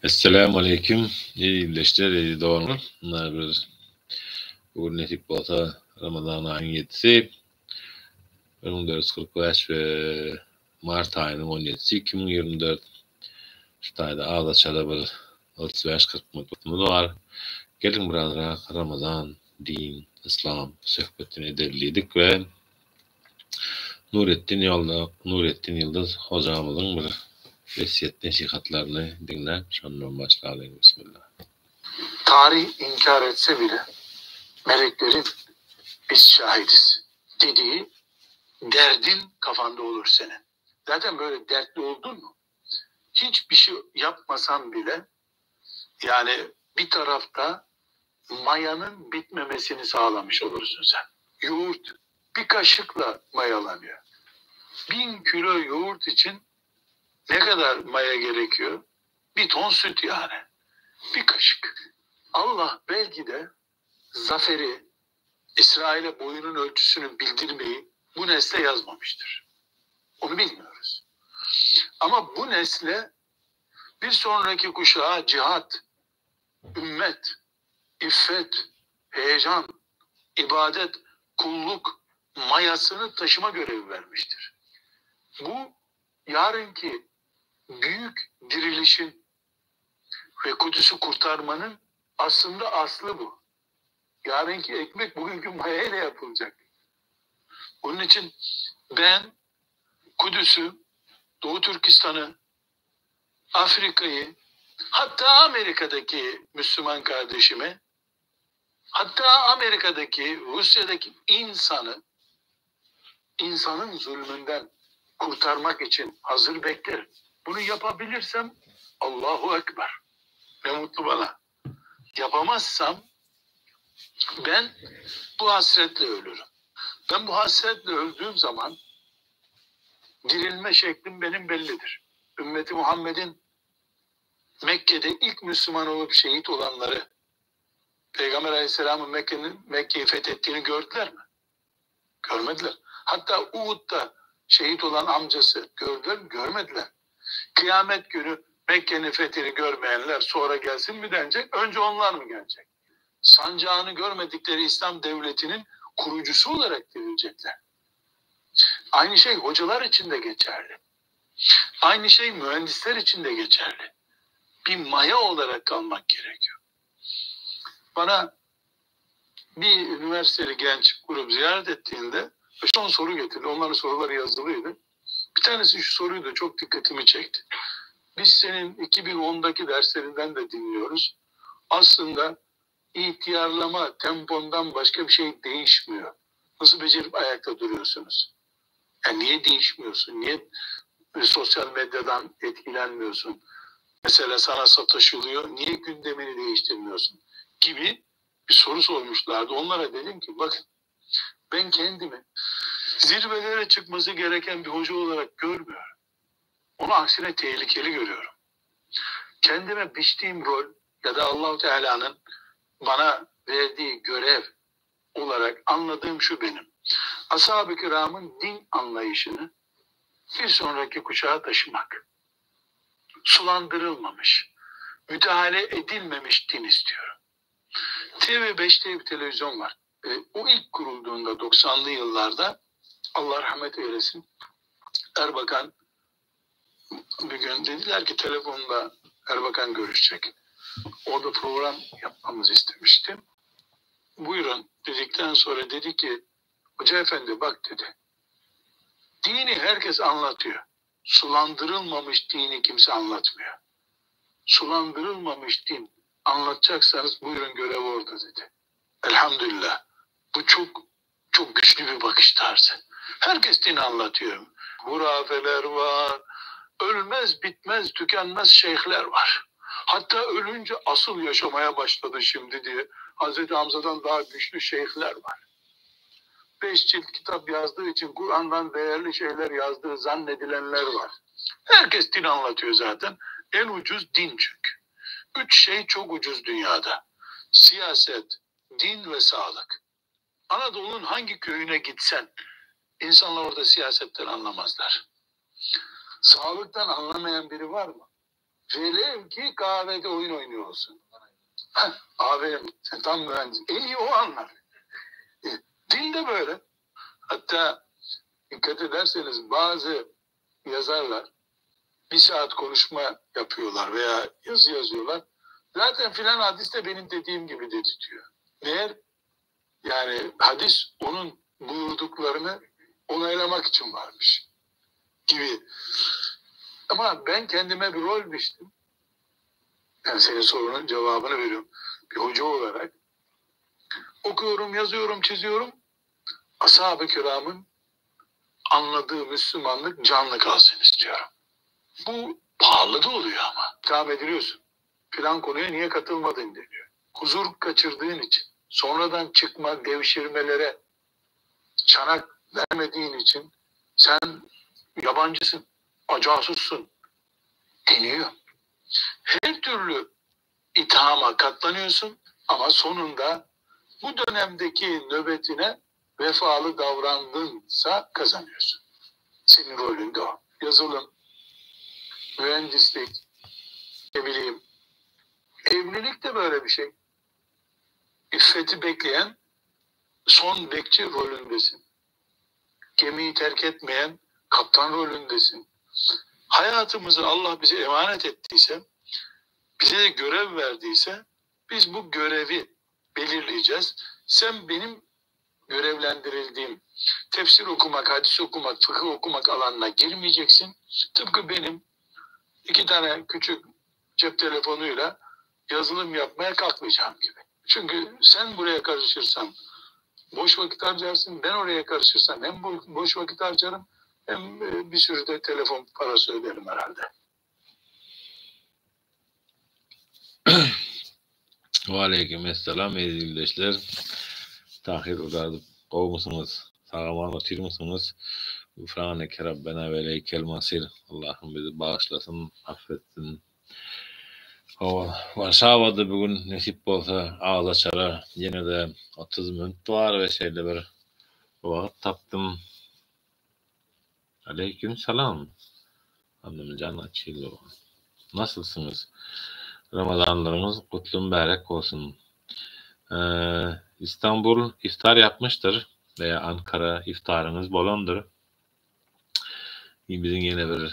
Esselamu aleýkum, eziz ildeşler, eziz doganlar. Mundan bir bu gün nesip bolsa Ramazan aýynyň ýedisi, 1445 we mart aýynyň 17-si 2024. Şu taýda azaçada bir 35-40 minut wagtymyz bar. Geliň birazrak Ramazan, din, yslam söhbetini edeli diýdik we Nuretdin ýolda Nuretdin Ýyldyz hojamyzyň bir wesýet nesihatlaryny diňläp şondan başlalyň Bismillah. Taryh inkar etse bile meleklerin biz şahidiz dediği derdin kafanda olur senin. Zaten böyle dertli oldun mu hiç bir şey yapmasan bile yani bir tarafta mayanın bitmemesini sağlamış olursun sen. Yoğurt bir kaşıkla mayalanıyor. 1000 kilo yoğurt için ne kadar maya gerekiyor? Bir ton süt yani. Bir kaşık. Allah belki de zaferi İsrail'e boyunun ölçüsünü bildirmeyi bu nesle yazmamıştır. Onu bilmiyoruz. Ama bu nesle bir sonraki kuşağa cihat, ümmet, iffet, heyecan, ibadet, kulluk mayasını taşıma görevi vermiştir. Bu yarınki büyük dirilişin ve Kudüs'ü kurtarmanın aslında aslı bu. Yarınki ekmek bugünkü mayayla yapılacak. Onun için ben Kudüs'ü, Doğu Türkistan'ı, Afrika'yı, hatta Amerika'daki Müslüman kardeşimi, hatta Amerika'daki, Rusya'daki insanı, insanın zulmünden kurtarmak için hazır beklerim. Bunu yapabilirsem Allahu Ekber. Ne mutlu bana. Yapamazsam ben bu hasretle ölürüm. Ben bu hasretle öldüğüm zaman dirilme şeklim benim bellidir. Ümmeti Muhammed'in Mekke'de ilk Müslüman olup şehit olanları Peygamber Aleyhisselam'ın Mekke'nin Mekke'yi fethettiğini gördüler mi? Görmediler. Hatta Uhud'da şehit olan amcası gördüler mi? Görmediler. Kıyamet günü Mekke'nin fethini görmeyenler sonra gelsin mi denecek? Önce onlar mı gelecek? Sancağını görmedikleri İslam devletinin kurucusu olarak dirilecekler. Aynı şey hocalar için de geçerli. Aynı şey mühendisler için de geçerli. Bir maya olarak kalmak gerekiyor. Bana bir üniversiteli genç grup ziyaret ettiğinde son soru getirdi. Onların soruları yazılıydı. Bir tanesi şu soruydu, çok dikkatimi çekti. Biz senin 2010'daki derslerinden de dinliyoruz. Aslında ihtiyarlama tempondan başka bir şey değişmiyor. Nasıl becerip ayakta duruyorsunuz? Yani niye değişmiyorsun? Niye sosyal medyadan etkilenmiyorsun? Mesela sana sataşılıyor. Niye gündemini değiştirmiyorsun? Gibi bir soru sormuşlardı. Onlara dedim ki bakın ben kendimi zirvelere çıkması gereken bir hoca olarak görmüyorum. Onu aksine tehlikeli görüyorum. Kendime biçtiğim rol ya da Allah-u Teala'nın bana verdiği görev olarak anladığım şu benim. Ashab-ı kiramın din anlayışını bir sonraki kuşağa taşımak. Sulandırılmamış, müdahale edilmemiş din istiyorum. TV5 diye bir televizyon var. O ilk kurulduğunda 90'lı yıllarda Allah rahmet eylesin Erbakan bir gün dediler ki telefonda Erbakan görüşecek. Orada program yapmamızı istemiştim. Buyurun dedikten sonra dedi ki hoca efendi bak dedi. Dini herkes anlatıyor. Sulandırılmamış dini kimse anlatmıyor. Sulandırılmamış din anlatacaksanız buyurun görev orada dedi. Elhamdülillah. Bu çok çok güçlü bir bakış tarzı. Herkes din anlatıyor. Hurafeler var. Ölmez bitmez tükenmez şeyhler var. Hatta ölünce asıl yaşamaya başladı şimdi diye. Hazreti Hamza'dan daha güçlü şeyhler var. 5 cilt kitap yazdığı için Kur'an'dan değerli şeyler yazdığı zannedilenler var. Herkes din anlatıyor zaten. En ucuz din çünkü. 3 şey çok ucuz dünyada. Siyaset, din ve sağlık. Anadolu'nun hangi köyüne gitsen insanlar orada siyasetten anlamazlar. Sağlıktan anlamayan biri var mı? Velev ki kahvede oyun oynuyorsun. Heh, aferin sen tam mühendis. En iyi o anlar. E, din de böyle. Hatta dikkat ederseniz bazı yazarlar bir saat konuşma yapıyorlar veya yazı yazıyorlar. Zaten filan hadis de benim dediğim gibi dedi diyor. Meğer yani hadis onun buyurduklarını onaylamak için varmış gibi. Ama ben kendime bir rol biçtim. Yani senin sorunun cevabını veriyorum. Bir hoca olarak. Okuyorum, yazıyorum, çiziyorum. Ashab-ı kiramın anladığı Müslümanlık canlı kalsın istiyorum. Bu pahalı da oluyor ama. İtham ediliyorsun. Filan konuya niye katılmadın deniyor. Huzur kaçırdığın için, sonradan çıkma devşirmelere çanak vermediğin için sen yabancısın, acasussun deniyor. Her türlü ithama katlanıyorsun ama sonunda bu dönemdeki nöbetine vefalı davrandınsa kazanıyorsun. Senin rolün de o. Yazılım, mühendislik, ne bileyim, evlilik de böyle bir şey. İffeti bekleyen son bekçi rolündesin. Gemiyi terk etmeyen kaptan rolündesin. Hayatımızı Allah bize emanet ettiyse, bize de görev verdiyse biz bu görevi belirleyeceğiz. Sen benim görevlendirildiğim tefsir okumak, hadis okumak, fıkıh okumak alanına girmeyeceksin. Tıpkı benim 2 tane küçük cep telefonuyla yazılım yapmaya kalkmayacağım gibi. Çünkü sen buraya karışırsan boş vakit harcarsın, ben oraya karışırsam hem boş vakit harcarım hem bir sürü de telefon parası öderim herhalde. Waleýkim essalam eziz ildeşler. Tahir Uradow gowmysyňyz? Sag-aman otyrmysyňyz? Gufraneke Rabbena we ileýkel masir. Allahym bizi bagyşlasyn, affetsin. Hawa, Warşawada bu gün nesip bolsa agyz açara ýene-de 30 minut bar we şeýle bir wagt tapdym. Aleýkim salam. Annamjan Açylowa. Nasylsyňyz? Ramazanlaryňyz gutly mübärek bolsun. Istanbul iftar yapmyşdyr veya Ankara iftaryňyz bolandyr. Biziň ýene bir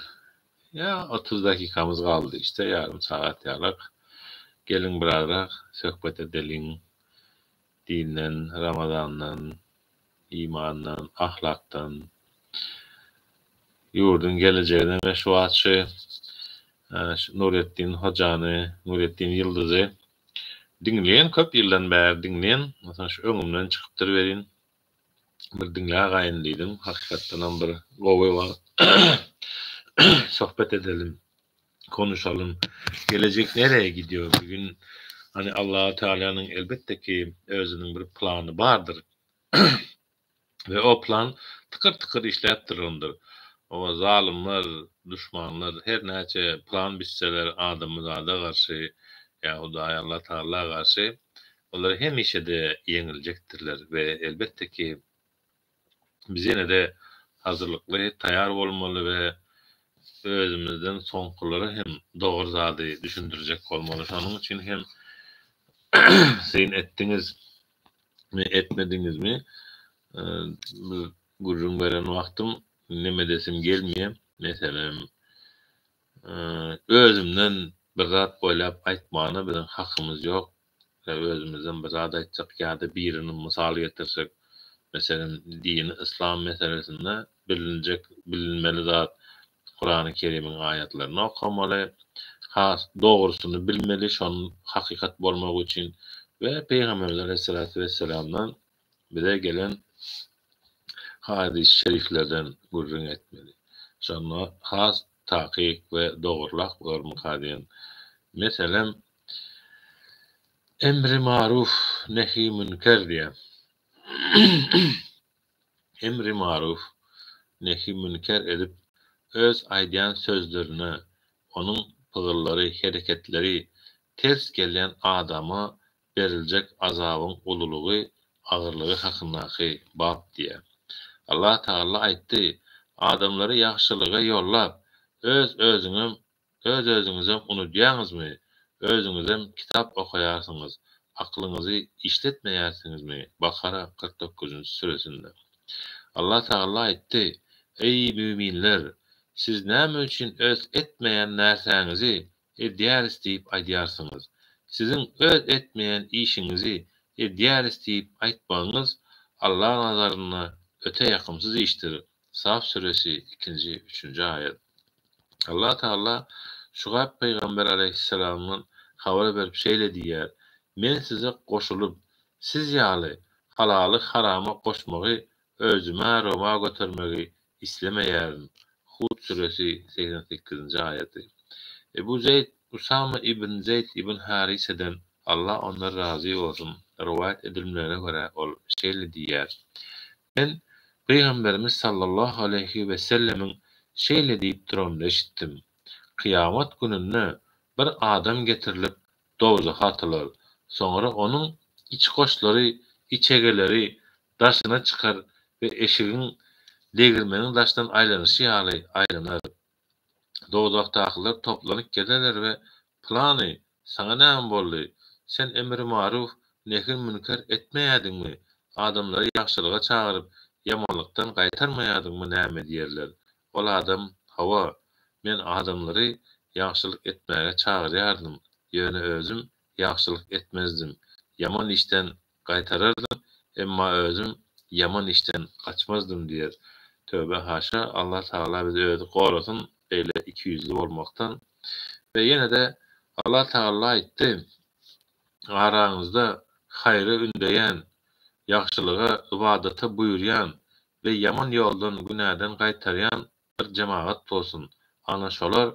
ýa 30 dakikamyz galdy işte ýarym sagat ýalak. Geliň birazrak söhbet edeliň. Dinden, Ramazandan, imandan, ahlakdan, ýurduň gelejeginden we şu wagt şu Nuretdin hojany, Nuretdin Ýyldyzy diňleýän, köp ýyldan bäri diňleýän, onsoň şu öňümden çykypdyr welin, bir diňlägaýyn diýdim, hakykatdanam bir gowy wagt söhbet edelim, konuşalym, gelejek nereye gidiyor bugün, hani Allahu Teala'nyň elbetde ki özüniň bir plany bardyr we o plan tykyr-tykyr işläp durandyr. Oba zalymlar, duşmanlar her näçe plan biçseler adamzada garşy ýa Hudaý Allah Tagala garşy olar hemişe-de ýeňiljekdirler we elbetde ki biz ýene-de hazyrlykly, taýar bolmaly we özümizden soňkulara hem dogry zady düşündirjek bolmaly. Şonuň üçin hem syn etdiňizmi, etmediňizmi, bir gürrüň beren wagtym neme edesim gelmeýär. Meselem, özümden bir zat oýlap aýtmana biziň hakymyz ýok. Özümizden bir zat aýtsak ýa-da birini mysal getirsek, meselem, dini yslam meselesinde bilinjek, bilinmeli zat Kurany Kerimiň aýatlaryny okamaly, has dogrusyny bilmeli, şonuň hakykat bolmagy üçin we Pygamberimiz aleýhissalatu wesselamdan bize gelen hadys-y şeriflerden gürrüň etmeli. Şonda has takyk we dogrurak bolarmyka diýen. Meselem, Emri maruf, nehi münker diýýär. Emri maruf, nehi münker edip, öz aýdýan sözlerine, onuň pygyllary, hereketleri ters gelýän adama beriljek azabyň ululygy, agyrlygy hakyndaky bap diýýär. Allah Tagala aýtdy, Adamlary ýagşylyga ýollap, öz-özüňem. Öz-özüňizem unudýaňyzmy? Özüňizem kitap okaýarsyňyz, aklyňyzy işletmeýärsiňizmi? Bakara 49-njy süresinde. Allah Tagala aýtdy, Eý, müminler! Siz näme üçin öz etmeýän närsäňizi edýäris diýip aýdýarsyňyz? Siziň öz etmeýän işiňizi edýäris diýip aýtmagyňyz Allah nazarynda öte ýakymsyz işdir. Saf süresi ikinji, üçünji aýat. Allah Tagala Şugaýp pygamber aleýhissalamdan habar berip şeýle diýýär, Men size goşulyp, siz ýaly halaly harama goşmagy, özüme rowa götermegi islemeýärin. Hud süresi 88-nji aýaty. Ebu Zeýd Usama ibn Zeýd ibn Hariseden, Allah ondan razy bolsun, rowaýat edilmegine görä ol şeýle diýýär, Men Pygamberimiz sallallahu aleýhi wesellemiň şeýle diýip duranyny eşitdim, Kyýamat gününde bir adam getirilip dowzaha atylar. Soňra onuň içgoşlary, içegeleri daşyna çykar we eşegiň degirmeniň daşyndan aýlanyşy ýaly aýlanar. Dowzahdakylar toplanyp gelerler we, Pylany, saňa näme boldy? Sen emri-maruf, nehi-münker etmeýärdiňmi? Adamlary ýagşylyga çagyryp, ýamanlykdan gaýtarmaýardyňmy näme diýerler. Ol adam, Hawa, men adamlary ýagşylyk etmäge çagyrýardym, ýöne özüm ýagşylyk etmezdim, ýaman işden gaýtarardym, emma özüm ýaman işden gaçmazdym diýer. Töbe haşa, Allah Tagala bizi özi gorasyn beýle ikiýüzli bolmakdan. We ýene-de Allah Tagala aýtdy, Araňyzda haýra ündeýän, ýagşylyga, ybadata buýurýan we ýaman ýoldan, günäden gaýtarýan bir jemagat bolsun, ana şolar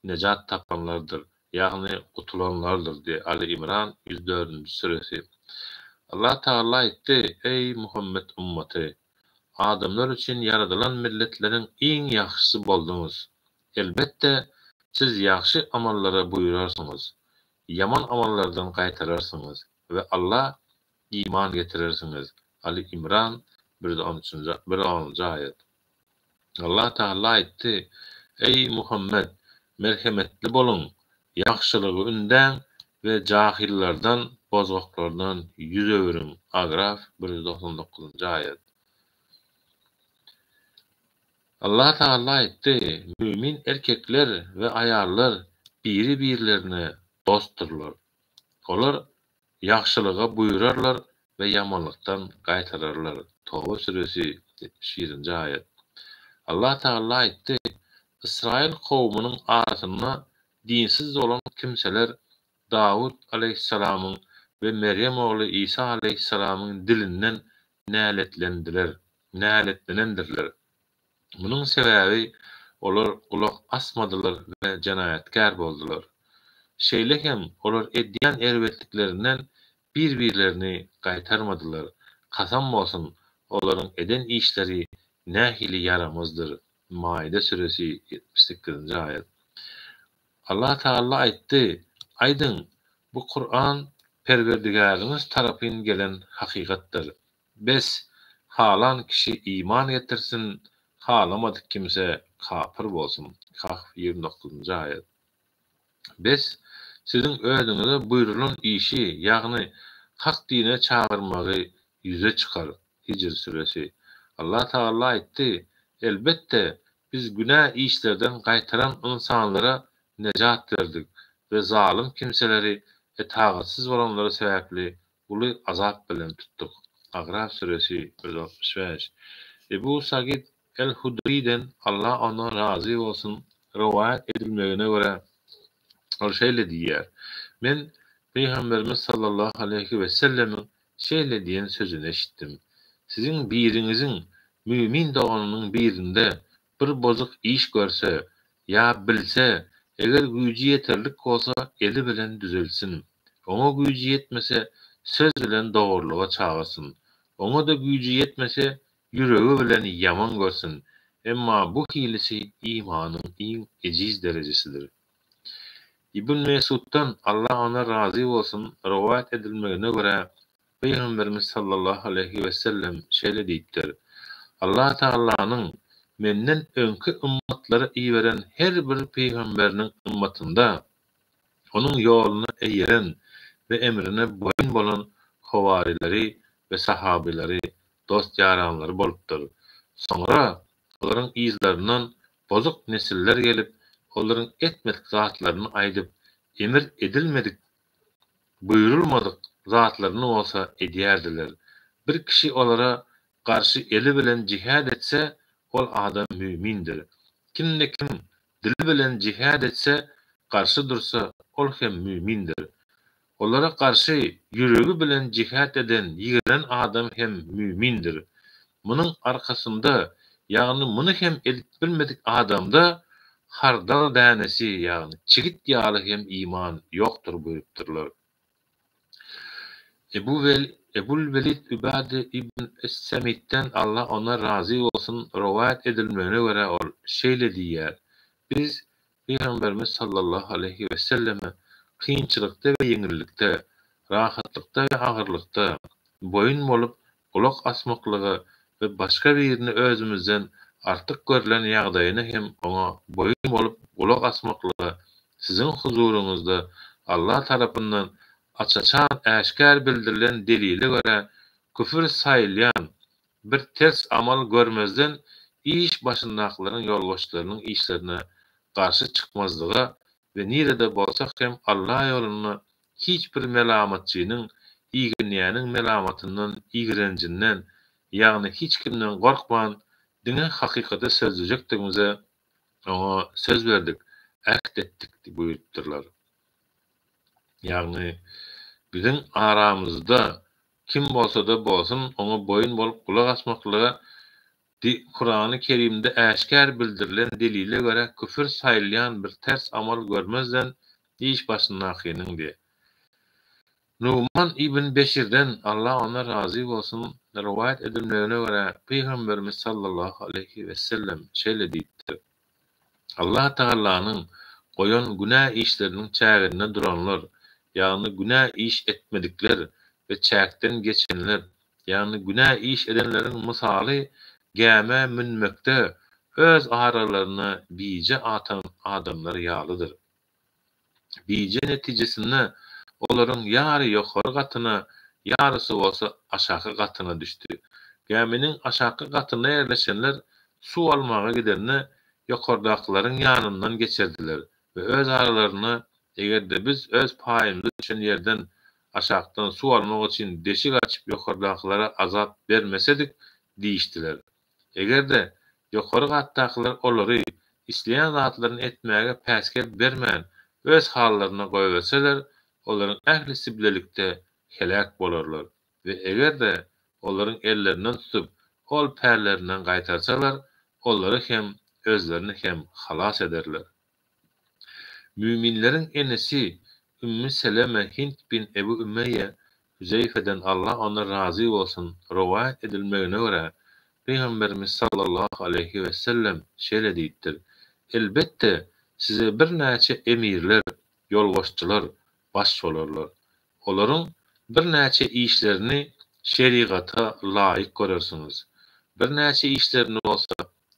nejat tapanlardyr, ýagny gutulanlardyr diýýär, Aly Imran 104-nji süresi. Allah Tagala aýtdy, Eý, Muhammet ummaty! Adamlar üçin ýaradylan milletleriň iň ýagşysy bolduňyz. Elbetde, siz ýagşy amallara buýrarsyňyz, ýaman amallardan gaýtararsyňyz we Alla iman getirersiňiz, Aly Imran, 113-nji 110-njy aýat. Allah Tagala aýtdy, Eý, Muhammet! Merhemetli boluň, ýagşylygy ündäň we jahyllardan, bozgaklardan ýüz öwrüň, Agraf, 199-njy aýat. Allah Tagala aýtdy, Mümin erkekler we aýallar biri-birlerine dostdurlar. Olar ýagşylyga buýrarlar we ýamanlykdan gaýtararlar, Toba süresi, 71-nji aýat. Allah Tagala aýtdy, Ysraýyl kowumynyň arasynda dinsiz bolan kimseler Dawut aleýhissalamyň we Merýem ogly Isa aleýhissalamyň dilinden näletlendiler, näletlenendirler. Munuň sebäbi olar gulak asmadylar we jenaýatkär boldular. Şeýle hem olar edýän erbetliklerinden bir-birlerini gaýtarmadylar. Kasam bolsun, olaryň eden işleri nähili ýaramazdyr! Maide süresi, 78-nji aýat. Allah Tagala aýtdy, Aýdyň, bu Kuran Perwerdigäriňiz tarapyn gelen hakykatdyr. Bes, halan kişi iman getirsin, halamadyk kimse kapyr bolsun. Kahf, 29-njy aýat. Bes, siziň özüňize buýrulan işi, ýagny hak dine çagyrmagy ýüze çykar. Hijr süresi. Allah Tagala aýtdy, Elbetde, biz günä işlerden gaýtaran ynsanlara nejat berdik we zalym kimseleri etagatsyz bolanlary sebäpli uly azap bilen tutduk. Agraf süresi, 165. Ebu Sagyt el-Hudryden, Allah ondan razy bolsun, rowaýat edilmegine görä, ol şeýle diýýär, Men Pygamberimiz sallallahu aleýhi wesellemiň şeýle diýen sözüni eşitdim, Siziň biriňiziň mümin doganynyň birinde bir bozuk iş görse, ýa bilse, eger güýji ýeterlik bolsa eli bilen düzeltsin. Oňa güýji ýetmese söz bilen dogrulyga çagyrsyn. Oňa-da güýji ýetmese ýüregi bilen ýaman görsün. Emma bu hilisi imanyň iň ejiz derejesidir. Ibn Mesuddan, Allah ondan razy bolsun, rowaýat edilmegine görä, Pygamberimiz sallallahu aleýhi wesellem şeýle diýipdir, Allah Tagalanyň. menden öňki ymmatlara iberen her bir pygamberiniň ymmatynda onuň ýoluna eýeren we emrine boýun bolan howarileri we sahabylary, dost-ýaranlary bolupdyr. Soňra olaryň yzlaryndan bozuk nesiller gelip, olaryň etmedik zatlaryny aýdyp, emir edilmedik, buýrulmadyk zatlaryny bolsa edýärdiler. Bir kişi olara garşy eli bilen jihad etse, ol adam mümindir. Kimde-kim dili bilen jihad etse, garşy dursa, ol hem mümindir. Olara garşy ýüregi bilen jihad eden, ýigrenen adam hem mümindir. Munuň arkasynda, ýagny muny hem edip bilmedik adamda hardal dänesi, ýagny çigit ýaly hem iman ýokdur buýrupdyrlar. Ebu Ebul Welid Übade ibn Es-Samitden, Allah ondan razy bolsun, rowaýat edilmegine görä ol şeýle diýýär, Biz Pygamberimiz sallallahu aleýhi weselleme kynçylykda we ýeňillikde, rahatlykda we agyrlykda boýun bolup gulak asmaklyga we başga birini özümizden artyk görlen ýagdaýyna hem oňa boýun bolup gulak asmaklyga siziň huzuryňyzda Allah tarapyndan aç-açan äşgär bildirilen delile görä küfür saýylýan bir ters amal görmezden iş başyndakylaryň ýolbaşçylarynyň işlerine garşy çykmazlyga we nirede bolsak hem Allah ýolunda hiç bir melamatçynyň, igenýäniň melamatyndan, ýigrenjinden, ýagny hiç kimden gorkman diňe hakykaty sözlejekdigimize oňa söz berdik, äht etdik buýrupdyrlar. Ýagny biziň aramyzda Kim bolsa-da bolsun, oňa boýun bolup gulak asmaklyga Di Kurany Kerimde äşgär bildirilen delile görä küfür saýylýan bir ters amal görmezden iş başyndakynyň Di. Numan ibn Beşirden, Allah ondan razy bolsun, rowaýat edilmegine görä, Pygamberimiz sallallahu aleýhi wesellem şeýle diýipdir, Allah Tagalanyň goýan günä işleriniň çäginde duranlar, ýagny günä iş etmedikler we çäkden geçenler, ýagny günä iş edenleriň mysaly gämä münmekde öz aralaryna bije atan adamlar ýalydyr. Bije netijesinde olaryň ýary ýokary gatyna, ýarysy bolsa aşaky gatyna düşdi. Gäminiň aşaky gatynda ýerleşenler suw almaga gidende ýokardakylaryň ýanyndan geçerdiler we öz aralarynda eger-de biz öz paýymyza düşen ýerden aşakdan suw almak üçin deşik açyp ýokardakylara azap bermesedik diýişdiler. Eger-de ýokary gatdakylar olary isleýän zatlaryny etmäge päsgel bermän, öz hallaryna goýberseler, olaryň ählisi bilelikde heläk bolarlar we eger-de olaryň ellerinden tutup, ol pällerinden gaýtarsalar, olary hem, özlerini hem halas ederler. Müminleriň enesi Ümmi Seleme Hind bin Ebu Ümeýýe Hüzeýfeden, Allah ondan razy bolsun, rowaýat edilmegine görä, Pygamberimiz sallallahu aleýhi wesellem şeýle diýipdir, Elbetde, size birnäçe emirler, ýolbaşçylar, baş bolarlar. Olaryň birnäçe işlerini şerigata laýyk görersiňiz. Birnäçe işlerini bolsa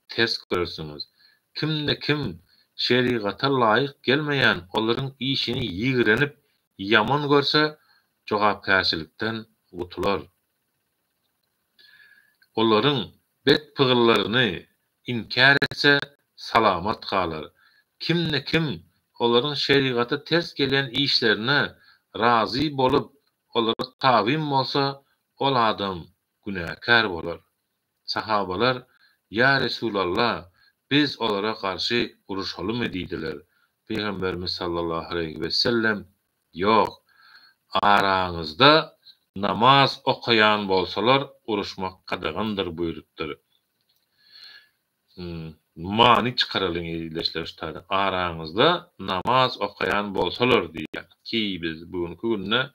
ters görersiňiz. Kimde-kim şerigata laýyk gelmeýän olaryň işini ýigrenip ýaman görse, jogapkärçilikden gutular. Olaryň bet pygyllaryny inkär etse, salamat galar. Kimde-kim olaryň şerigata ters gelýän işlerine razy bolup, olara tabyn bolsa, ol adam günäkär bolar. Sahabalar, Ýa Resulallah, biz olara garşy uruşalymy diýdiler. Pygamberimiz sallallahu aleýhi wesellem, Ýok, araňyzda namaz okaýan bolsalar uruşmak gadagandyr buýrupdyr. Many çykaralyň ildeşler şu taýdan. Araňyzda namaz okaýan bolsalar diýýär. Ki biz bu günki günde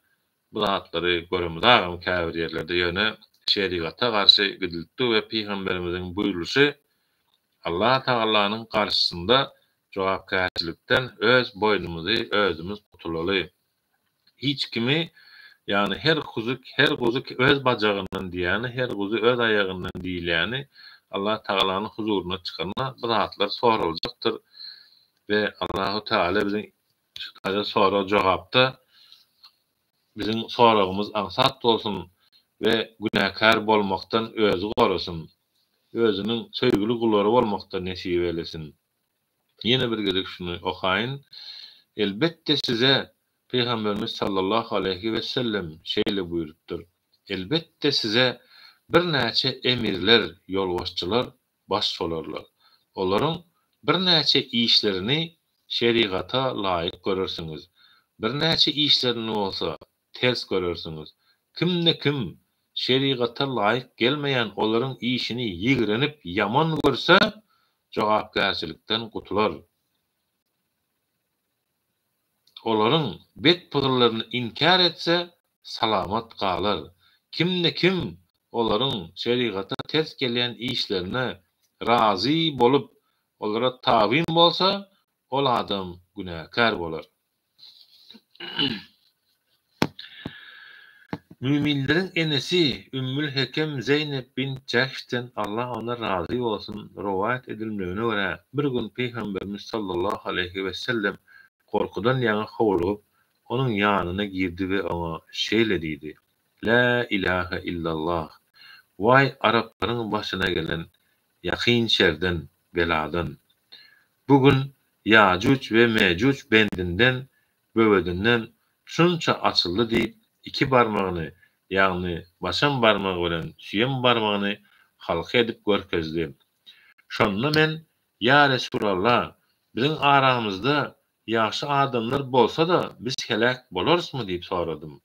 Bu zatlary göremizagam käbir ýerlerde ýöne şerigata garşy gidilipdi we pygamberimiziň buýrulyşy Allah Tagalanyň garşysynda jogapkärçilikden öz boýnumyzy özümiz gutulaly. Hiç kimi ýagny her kuzy her guzy öz bajagyndan diýýäni her guzy öz aýagyndan diýilýäni. Allah Tagalanyň huzuryna çykanda bu zatlar soraljakdyr we Allahu Tagala biziň şu taýda sorag-jogapda biziň soragymyz aňsat bolsun we günäkär bolmakdan özi gorasyn. Özüniň söýgüli gullary bolmakdan nesip eýlesin. Ýene bir gezek şuny okaýyn, Elbetde size Pygamberimiz sallallahu aleýhi wesellem şeýle buýrupdyr, Elbetde size birnäçe emirler, ýolbaşçylar baş bolarlar. Olaryň birnäçe işlerini şerigata laýyk görersiňiz, birnäçe işlerini bolsa ters görersiňiz. Kimde-kim şerigata laýyk gelmeýän olaryň işini ýigrenip ýaman görse, jogapkärçilikden gutular. Olaryň bet pygyllaryny inkär etse, salamat galar. Kimde-kim olaryň şerigata ters gelýän işlerine razy bolup, olara tabyn bolsa, ol adam günäkär bolar. Müminleriň enesi Ümmül Hekem Zeýnep bint Jähşden, Allah ondan razy bolsun, rowaýat edilmegine görä, bir gün Pygamberimiz sallallahu aleýhi wesellem gorkudan ýaňa howlugyp, onuň ýanyna girdi we oňa şeýle diýdi, Lä ilähe illallah! Waý araplaryň başyna gelen ýakyn şerden, beladan! Bu gün Ýajuj we Mejuj bendinden, böwedinden şunça açyldy diýip, iki barmagyny, ýagny başam barmagy bilen süýem barmagyny halka edip görkezdi. Şonda men, Ýa Resulallah, biziň aramyzda ýagşy adamlar bolsa-da biz heläk bolarysmy diýip soradym.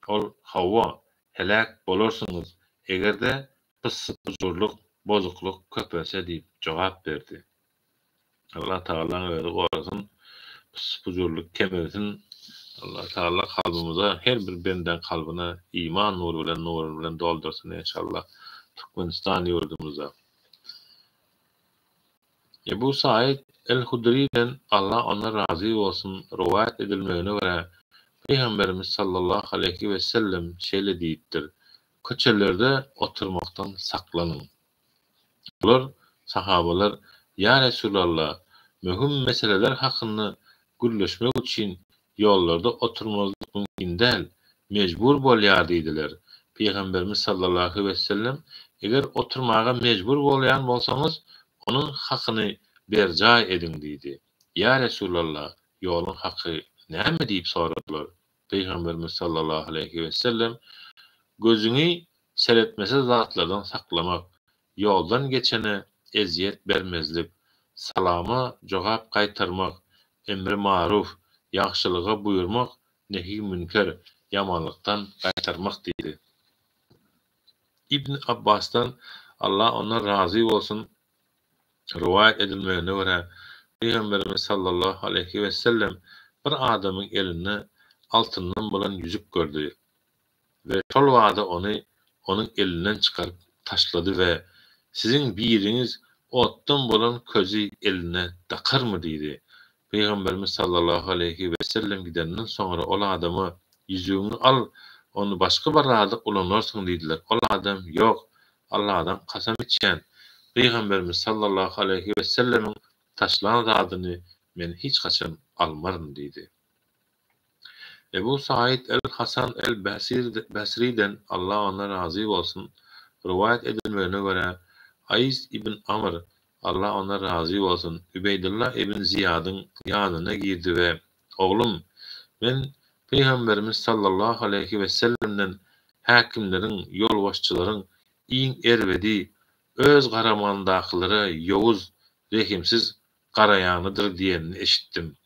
Ol, Hawa, heläk bolarsyňyz, eger-de pyssy-pujurlyk, bozuklyk köpelse diýip jogap berdi. Allah Tagalaň özi gorasyn, pyssy-pujurlyk kemelsin. Allah Tagala kalbymyza, her bir bendäň kalbyna iman nury bilen, nury bilen doldursyn enşallah Türkmenistan ýurdumyzda. Ebu Said el-Hudriden, Allah ondan razy bolsun, rowaýat edilmegine görä, Pygamberimiz sallallahu aleýhi wesellem şeýle diýipdir, Köçelerde oturmakdan saklanyň. Olar, sahabalar, Ýa Resulallah, möhüm meseleler hakynda gürleşmek üçin ýollarda oturmazlyk mümkin däl, mejbur bolýar diýdiler. Pygamberimiz sallallahu wessellem, Eger oturmaga mejbur bolýan bolsaňyz, onuň hakyny berjaý ediň diýdi. Ýa Resulallah, ýoluň haky näme diýip soradylar. Pygamberimiz sallallahu aleýhi wessellem, Gözüňi seretmesiz zatlardan saklamak, ýoldan geçene ezýet bermezlik, salama jogap gaýtarmak, emri maruf, ýagşylyga buýurmak, nehi münker, ýamanlykdan gaýtarmak diýdi. Ibn Abbasdan, Allah ondan razy bolsun, rowaýat edilmegine görä, Pygamberimiz sallallahu aleýhi wesellem bir adamyň elinde altyndan bolan ýüzük gördi. We şol bada ony onuň elinden çykaryp taşlady we, Siziň biriňiz otdan bolan közi eline dakarmy? diýdi. Pygamberimiz sallallahu aleýhi wesellem gidenden soňra ol adama, Ýüzügiňi al, ony başga bir zada ulanarsyň diýdiler. Ol adam, Ýok, Allahdan kasam içýän, Pygamberimiz sallallahu aleýhi wesellemiň taşlan zadyny men hiç haçan almaryn diýdi. Ebu Said el-Hasan el-Basriden, Allah ondan razy bolsun, rowaýat edilmegine görä, Aýz ibn Amr, Allah ondan razy bolsun, Übeýdullah ibn Ziýadyň ýanyna girdi we, Oglum, men Pygamberimiz sallallahu aleýhi wesellemden häkimleriň, ýolbaşçylaryň iň erbedi, öz garamagyndakylara ýowuz, rehimsiz garaýanydyr diýenini eşitdim.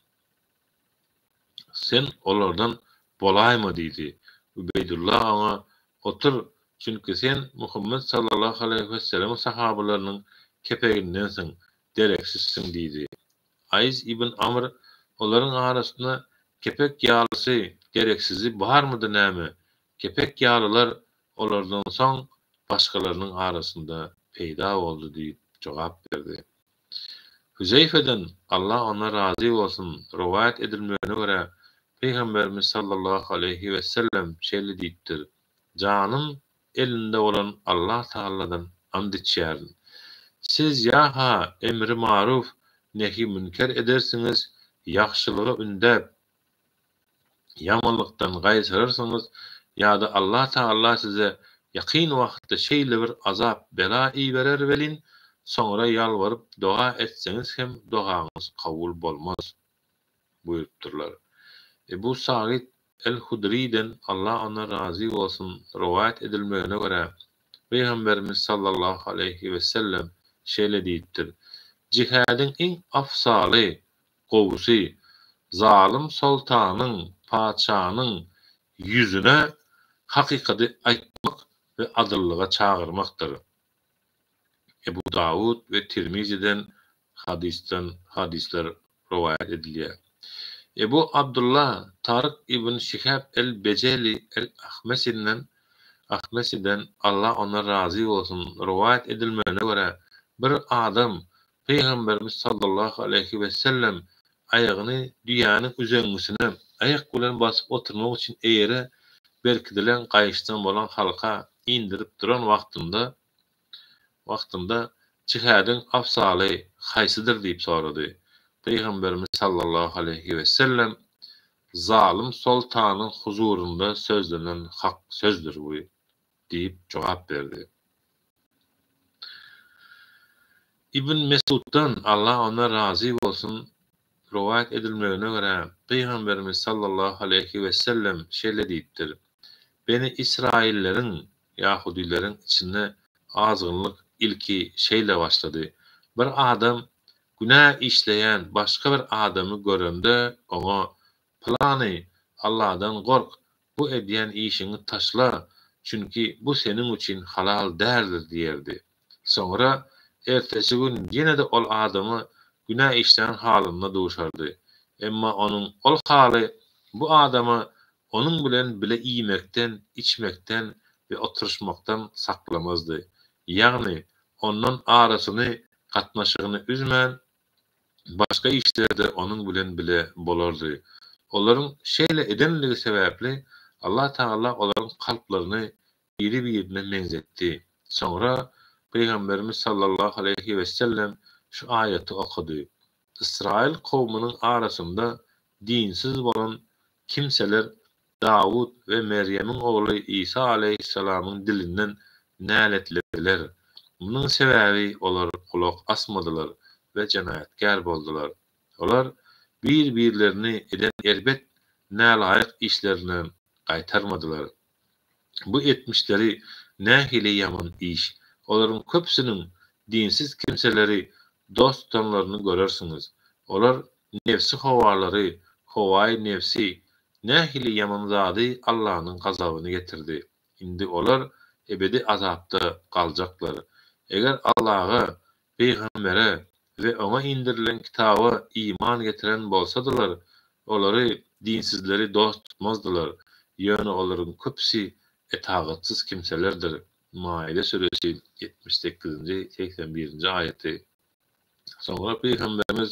Sen olardan bolaýma diýdi. Ubeýdulla oňa, Otur, çünki sen Muhammet sallallahu aleýhi wesellemiň sahabalarynyň kepegindensiň, dereksizsiň diýdi. Aýz ibn Amr, Olaryň arasynda kepek ýalysy, dereksizi barmydy näme? Kepek ýalylar olardan soň başgalarynyň arasynda peýda boldy diýip jogap berdi. Hüzeýfeden, Allah ondan razy bolsun, rowaýat edilmegine görä, Pygamberimiz sallallahu aleýhi wesellem şeýle diýipdir, Janym elinde bolan Allah Tagaladan and içýärin. Siz ýa-ha emri maruf, nehi münker edersiňiz, ýagşylyga ündäp, ýamanlykdan gaýtararsyňyz ýa-da Allah Tagala size ýakyn wagtda şeýle bir azap, bela iberer welin, soňra ýalbaryp doga etseňiz hem dogaňyz kabul bolmaz buýrupdyrlar. Ebu Sagyt el-Hudryden, Allah ondan razy bolsun, rowaýat edilmegine görä, Pygamberimiz sallallahu aleýhi wesellem şeýle diýipdir, Jihädiň iň afzaly, gowusy, zalym soltanyň, patyşanyň, ýüzüne hakykady aýtmak we adyllyga çagyrmakdyr. Ebu Dawud we Tirmiziden hadysdan hadyslar rowaýat edilýär. Ebu Abdullah Taryk ibn Şihab el-Bejeli el-Ahmesinden, Ahmesiden, Allah ondan razy bolsun, rowaýat edilmegine görä, bir adam Pygamberimiz sallallahu aleýhi wesellem aýagyny düýäniň üzeňňisine aýak bilen basyp oturmak üçin eýere berkidilen gaýyşdan bolan halka indirip duran wagtynda, wagtynda jihädiň afzaly haýsydyr diýip sorady. Pygamberimiz sallallahu aleýhi wesellem, Zalym soltanyň huzurynda sözlenen hak sözdür bu diýip jogap berdi. Ibn Mesuddan, Allah ondan razy bolsun, rowaýat edilmegine görä, Pygamberimiz sallallahu aleýhi wesellem şeýle diýipdir, Beni Israýyllaryň, ýahudileriň, içinde azgynlyk ilki şeýle başlady, Bir adam günä işleýän başga bir adamy görende, oňa, Pylany, Allahdan gork, bu edýän işiňi taşla, çünki bu seniň üçin halal däldir diýerdi. Soňra ertesi gün ýene-de ol adama günä işlän halynda duşardy. Emma onuň ol haly bu adama onuň bilen bile iýmekden, içmekden we oturyşmakdan saklamazdy. Ýagny, ondan arasyny, gatnaşygyny üzmän, başga işlerde onuň bilen bile bolardy. Olaryň şeýle edenligi sebäpli Allah Tagala olaryň kalplaryny biri-birine meňzetdi. Soňra Pygamberimiz sallallahu aleýhi wesellem şu aýaty okady, Ysraýyl kowumynyň arasynda dinsiz bolan kimseler Dawut we Merýemiň ogly Isa aleýhissalamyň dilinden näletlediler. Munuň sebäbi olar gulak asmadylar we jenaýatkär boldular. Olar bir-birlerini eden erbet nälaýyk işlerinden gaýtarmadylar. Bu etmişleri nähili ýaman iş! Olaryň köpüsiniň dinsiz kimseleri dost tutanlaryny görersiňiz. Olar nebsi howalary, howaýy nebsi, nähili ýaman zady Allanyň gazabyny getirdi. Indi olar ebedi azapda galjaklar. Eger Allaga, pygambere we oňa indirilen kitaba iman getiren bolsadylar, olary, dinsizleri dost tutmazdylar. Ýöne olaryň köpüsi etagatsyz kimselerdir. Maide süresi, ýetmiş sekizinji, segsen birinji aýaty. Soňra Pygamberimiz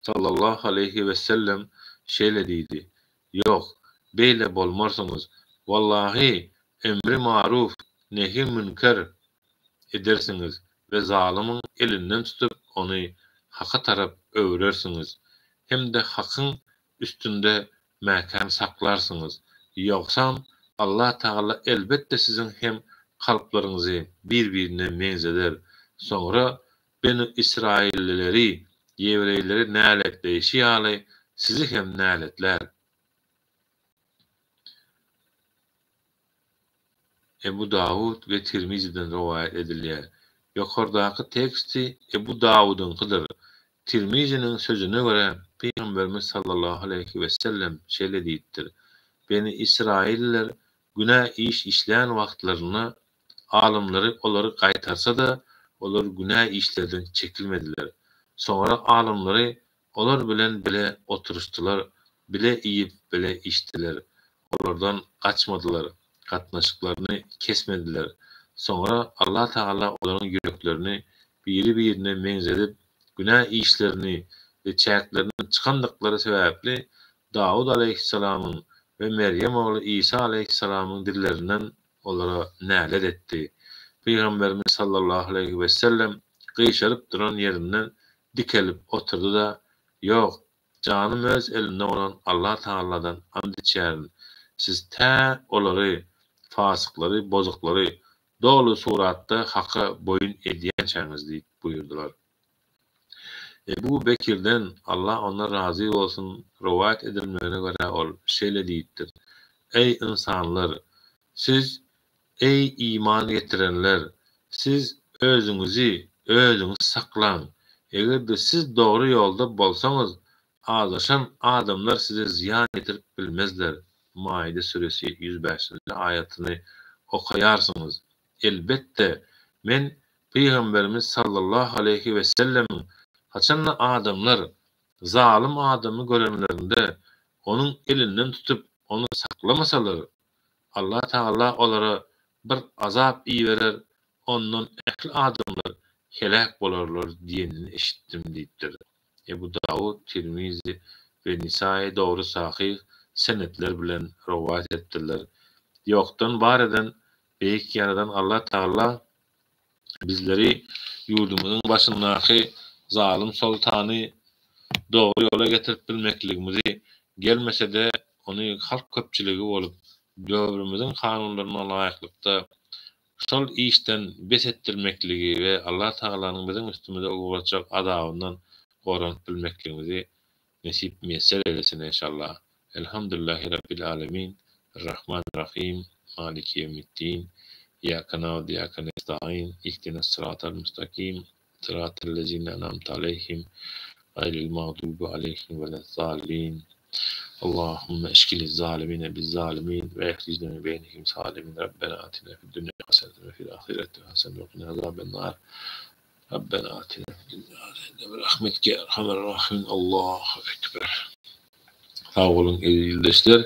sallallahu aleýhi wesellem şeýle diýdi, Ýok, beýle bolmarsyňyz. Wallahy, emri maruf, nehi münker edersiňiz we zalymyň elinden tutup, ony haka tarap öwrersiňiz hem-de hakyň üstünde mäkäm saklarsyňyz. Ýogsam, Allah Tagala elbetde siziň hem kalplaryňyzy bir-birine meňzeder. Soňra Benu Israýyllyleri, ýewreýleri näletleýşi ýaly, sizi hem näletlär. Ebu Dawud we Tirmiziden rowaýat edilýär. Ýokardaky teksti Ebu Dawudyňkydyr. Tirmiziniň sözüne görä, Pygamberimiz sallallahu aleýhi wesellem şeýle diýipdir, Beni Israýyllylar günä iş işlän wagtlarynda alymlary olary gaýtarsa-da, olar günä işlerden çekilmediler. Soňra alymlary Olar bilen bile oturyşdylar, bile iýip, bile içdiler. Olardan gaçmadylar, gatnaşyklaryny kesmediler. Soňra Allatagala olaryň ýüreklerini biri-birine meňzedip, günä işlerini we çäklerinden çykandyklary sebäpli Dawut alaýhyssalamyň we Merýem ogly Isa alaýhyssalamyň dillerinden olara nälet etdi. Pygamberimiz sallallahu aleýhi wesellem. gyşaryp duran ýerinden dikelip oturdy-da, Ýok, janym öz elinde bolan Allatagaladan ant içýärin, siz tä olary, fasyklary, bozuklary, doly suratda haka boýun edýänçäňiz diýip buýurdylar. Ebu Bekirden, Allah ondan razy bolsun, rowaýat edilmegine görä ol şeýle diýipdir, Eý, ynsanlar! Siz, eý, iman getirenler! Siz özüňizi özüňiz saklaň! Eger-de siz dogry ýolda bolsaňyz, azaşan adamlar size zyýan ýetirip bilmezler, Maide süresi 105-nji aýatyny okaýarsyňyz. Elbetde, men Pygamberimiz sallallahu aleýhi wesellemiň haçanda adamlar zalym adamy görenlerinde onuň elinden tutup ony saklamasalar, Allah Tagala olara bir azap iberer, ondan ähli adamlar heläk bolarlar diýenini eşitdim diýipdir. Ebu Dawud, Tirmizi we Nisaýy dogry sahyh senetler bilen rowaýat edipdirler. Ýokdan bar eden Beýik Ýaradan Allah Tagala bizleri ýurdumyzyň başyndaky zalym soltany dogry ýola getirip bilmekligimizi, gelmese-de ony halk köpçüligi bolup döwrümiziň kanunlaryna laýyklykda şol işden bes etdirmekligi we Allah Tagalanyň biziň üstümize ugratjak azabyndan goranyp bilmekligimizi nesip miýesser eýlesin enşallah. Elhamdülillahi Rabbil alemin Errahmanirrahim Maliki ýewmiddin Iýýake na'budu we iýýake nestaîn Ihdinas syratal mustakim Syratal lezine en'amte aleyhim Gaýril magdubi aleyhim welezzallin Allahümme eşkiliz zalimine bizzalimin ve ehrijne min beynihim salimin Rabbena atina fid dunya haseneten ve fil ahireti haseneten ve qina azaben nar Rabbena atina fid dunya haseneten bi rahmetike ya erhamer rahimin Allahu ekber. Sag boluň eziz ildeşler.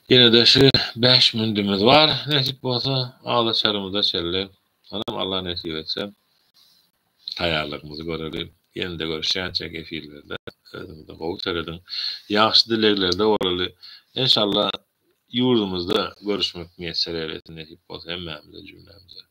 Ýene-de şu 5 mündümiz bar. Nesip bolsa agzaçarymyza çenli. Onam Allah nesip etse taýýarlygymyzy göreli. Ýene-de görüşýänçäk efirlerde özüňize gowy serediň. Ýagşy dileglerde bolaly. Enşalla ýurdumyzda görüşmek miýesser eylesin nesip bolsa hemmämize jümlämize.